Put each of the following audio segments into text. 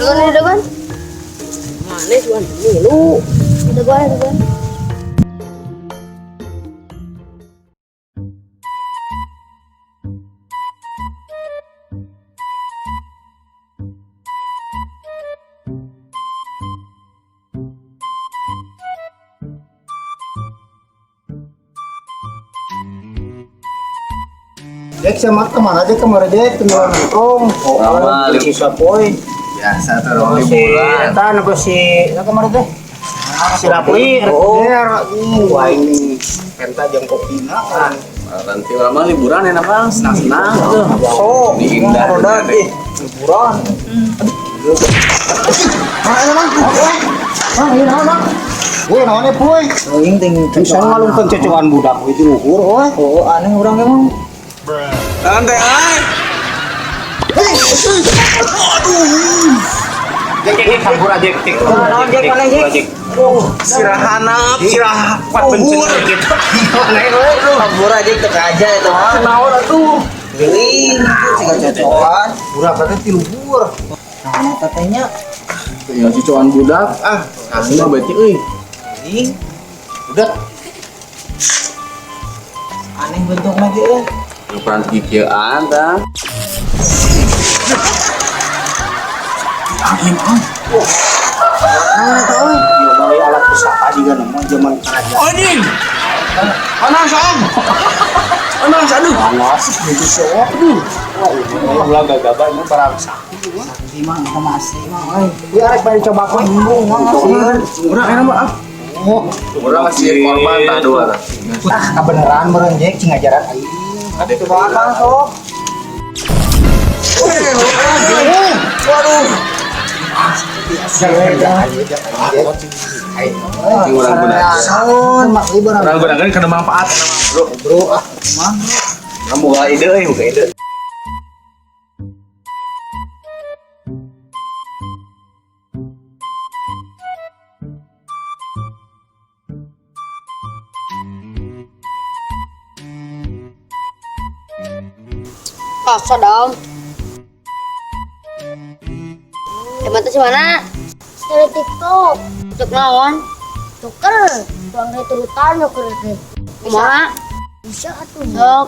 Dagoan, dagoan. Mana cuan milu. Dagoan, dagoan. Dek sama kemana aja kemarin Dek tinggal nongkrong. Oh, Lama, si Sapoy. Biasa tuh orang Si liburan. eta napa si eta kemarin teh? Si Rapli, RR, wah ini penta jeung kopina kan. Nanti orang mah liburan enak bang, senang-senang. So, Ini indah roda dunia, Dek. ih, liburan. Ah, ini mang, mang, ini naon mang? Woi, naonnya puy? Aing ting Bisa ngalungkeun cecokan budak we di luhur euy. Oh, aneh urang emang. Santai ay. Jek, jek, kabur aja, jek. Naon, Jek, mana, Jek? Sirah hanap, sirah Kuat bencen luhur. gitu. Kabur aja teu aja itu mah. Naon atuh? Geuing, siga cocokan. Budak teh di luhur. Naon eta teh nya? Tinggal cucuan budak ah, asli mah berarti euy. Geuing, Udah, aneh bentukna ge euy. Ukuran kikieuan tah. Naon eta euy? ieu mah alat pusaka juga nama zaman kerajaan. Anjing. Panas am. Panas aduh. Panas gitu sok. Aduh. Wah, ini ulah gagabah ini barang sakti. Sakti mah eta mah asli mah euy. Ieu arek bari coba kowe. Embung mah sieun. Urang enak mah ah. Oh, Urang masih korban tah dua tah. ah kebenaran meureun Jek cing ngajaran aing. Cobaan mah sok. Waduh. Aing Urang gunakeun. Saun. mak ieu barang. Urang gunakeun kana manfaat bro. Bro, ah Mah Urang boga ide euy, boga ide. Paksa dong. Emang tuh mana? Dari TikTok. Cek naon? Tuker. Tuang dari turutan tuker teh. Kumaha? Bisa atuh. Sok.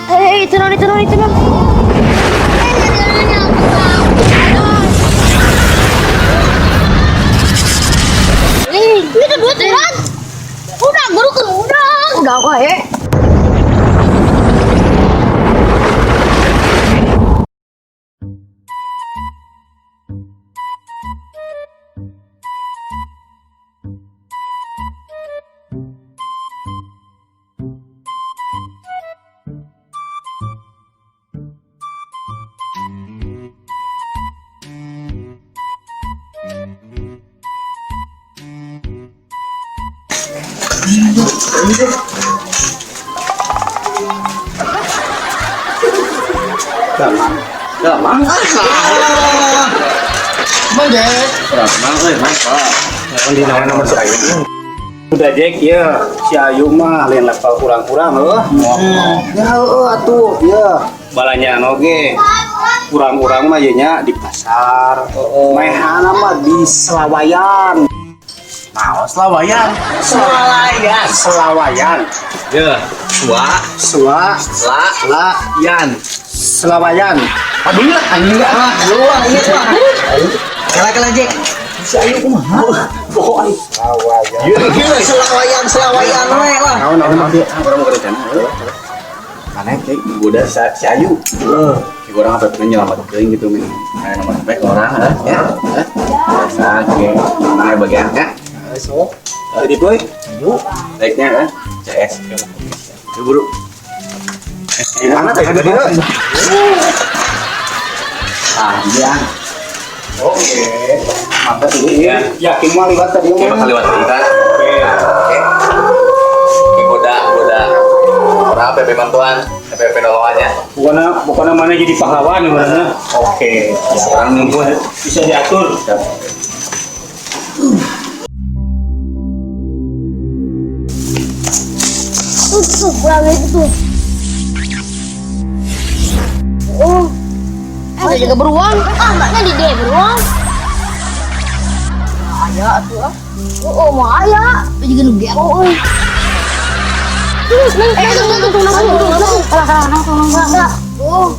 Eh, itu non, itu non, itu non. Ih, itu duit urang. Udah, guru ke udang. Udah kok ya. Gampang. Mang Jek. Urang mang euy, mang. Naon di naon nomor si Ayu. Udah Jek ya, si Ayu mah lain level kurang-kurang heuh. Ya heueuh atuh, ya. Balanya oge. Kurang-kurang mah ye nya di pasar. Maehana mah di Selawayan. Naon selawayan? Selawayan. Selawayan. Ya, sua, Sua la, la yan. Selawayan. Aduh lah anjing ah. lu ah ieu mah. Kela-kela Jek. Si Ayu kumaha? Selawayan. Gila selawayan selawayan we lah. Naon naon mah dia. Urang mau rencana. Aneh cek goda si Ayu. Heeh. Ki urang apa nyelamatkeun gitu min. Aya nomor HP orang ya. Biasa ge. Mana bagian ya? Sok. Jadi boy. Baiknya kan? CS. Yuk buru. Mana teh gede? Ah, iya. Oke. Mantap ini. Ya. Yakin mah liwat tadi Oke, mah. bakal lewat kita. Oke. Oke. Goda, goda. Orang PP bantuan, PP nolongannya. Bukannya bukannya mana jadi pahlawan gimana? Oke. Orang ngumpul. Bisa diatur. Tuh, tuh, kurang itu tuh. Ada juga beruang. Ah, mbaknya di dia beruang. Aya atuh ah. Oh, mau aya. Itu juga nu gelo euy. Terus, neng, tunggu, tunggu, tunggu, tunggu, tunggu. Kalah kalah nang nang nang. Oh.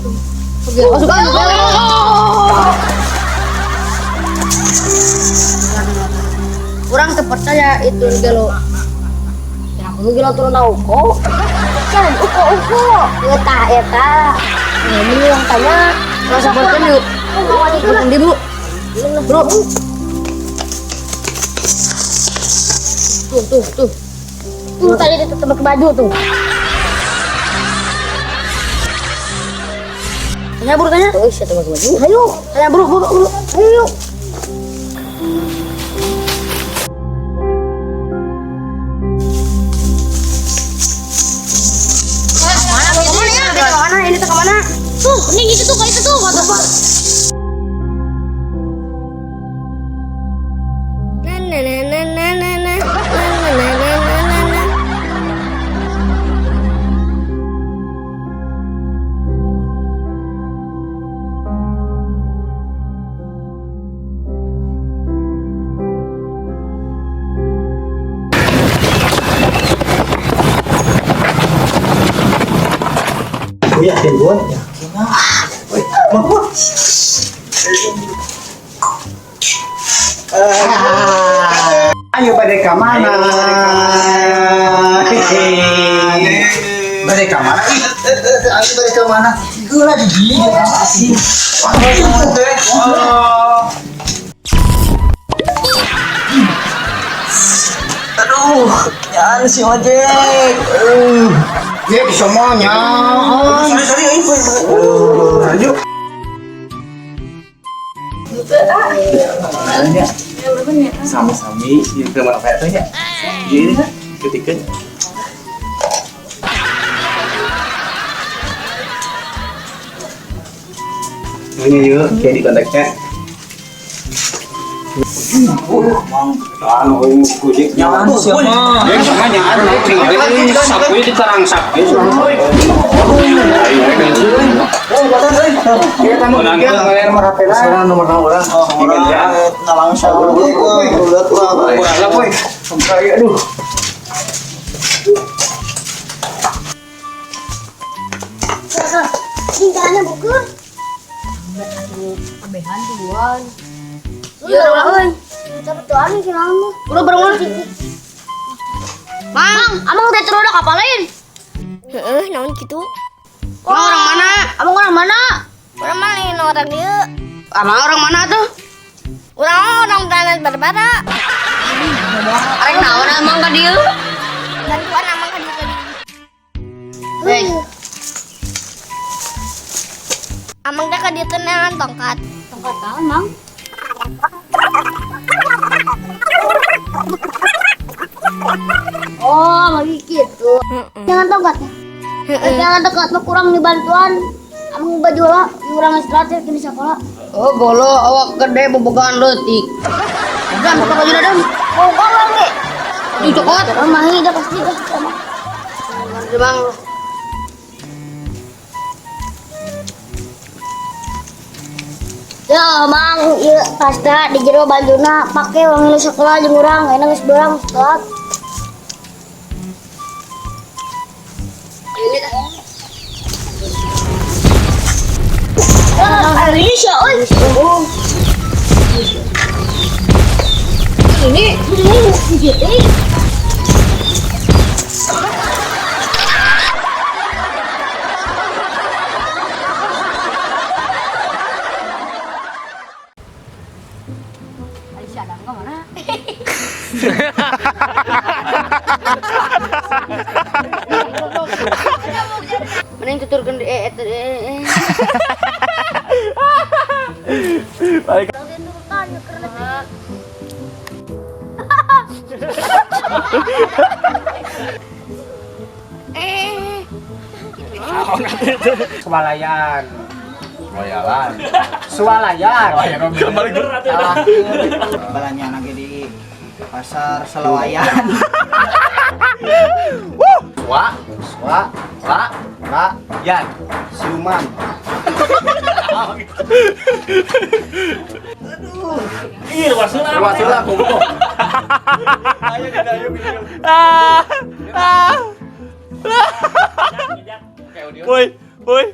Gelo suka nu gelo. Kurang terpercaya itu gelo. Ya aku gelo turun tahu kok. Kan, uko, uko. Eta, eta. Ini yang tanya, rasa seperti yuk. Di bu, bro. Tuh, tuh, tuh. Tuh tadi ditebak baju tuh. Tanya bro, tanya. Oh, siapa tebak baju? Ayo, Tanya bro, bro, bro. ayo. Mana ini? Mana ini tuh kemana? Tuh, ini gitu tuh, kayak itu tuh. Na na na na na na na na na na na na. Aku yakin gua. Yakin ah. Woi, mau gua. Ayo pada ke mana? Pada ke mana? Ayo balik ke mana? Gua lagi gini. Asik. Aduh, jangan si ojek. Ya semuanya. Sorry, sorry, ayo. Ayo. Sami-sami ieu teh mana teh nya. Ieu ketikeun. Ini yuk, kayak di kontaknya. Anu gojek Jangan si mah. Ya sama nyaan sapu di tarang sapu. Oh, batas euy. Sekarang nomor orang. Nah, langsung. Kurang lah, aduh. Ini jalannya buku. Abehan duluan. Iya, orang. Cepet tuh aneh sih kamu. Udah bareng. Mang, amang udah terus kapal lain. Heeh, naon gitu. Emang orang mana? Abang orang mana? Orang mana ini orang dia? Emang orang mana tuh? Orang orang planet Barbara. Arek naon emang ka dieu? Bantuan amang ka dieu tadi. Hei. Amang teh ka dieu teh neangan tongkat. Tongkat naon, Mang? Oh, lagi gitu. Jangan tongkat ya? Jangan tongkat, mah kurang dibantuan. Amang baju lah, kurang istirahat ya kini sekolah. Oh, golo awak gede bobogan leutik. Dan buka baju dan. Oh, kok lagi? Dicokot. Oh, mahi dah pasti dah. Bang. Ya, Mang, ieu pasta di jero bajuna pake wangi sekolah jeung urang, enak geus beurang sekolah. Ah, ini sih, oi. Ini Ini Aisyah ada enggak mana? Mending tuturkeun Balik. Swalayan. Royalan. Swalayan. Kembali Balanya lagi di pasar Selawayan. Wa, Wa, la, ra, yan. siluman. Ih, luas heula. Luas heula kumpul. Ah. Ah. Woi, woi.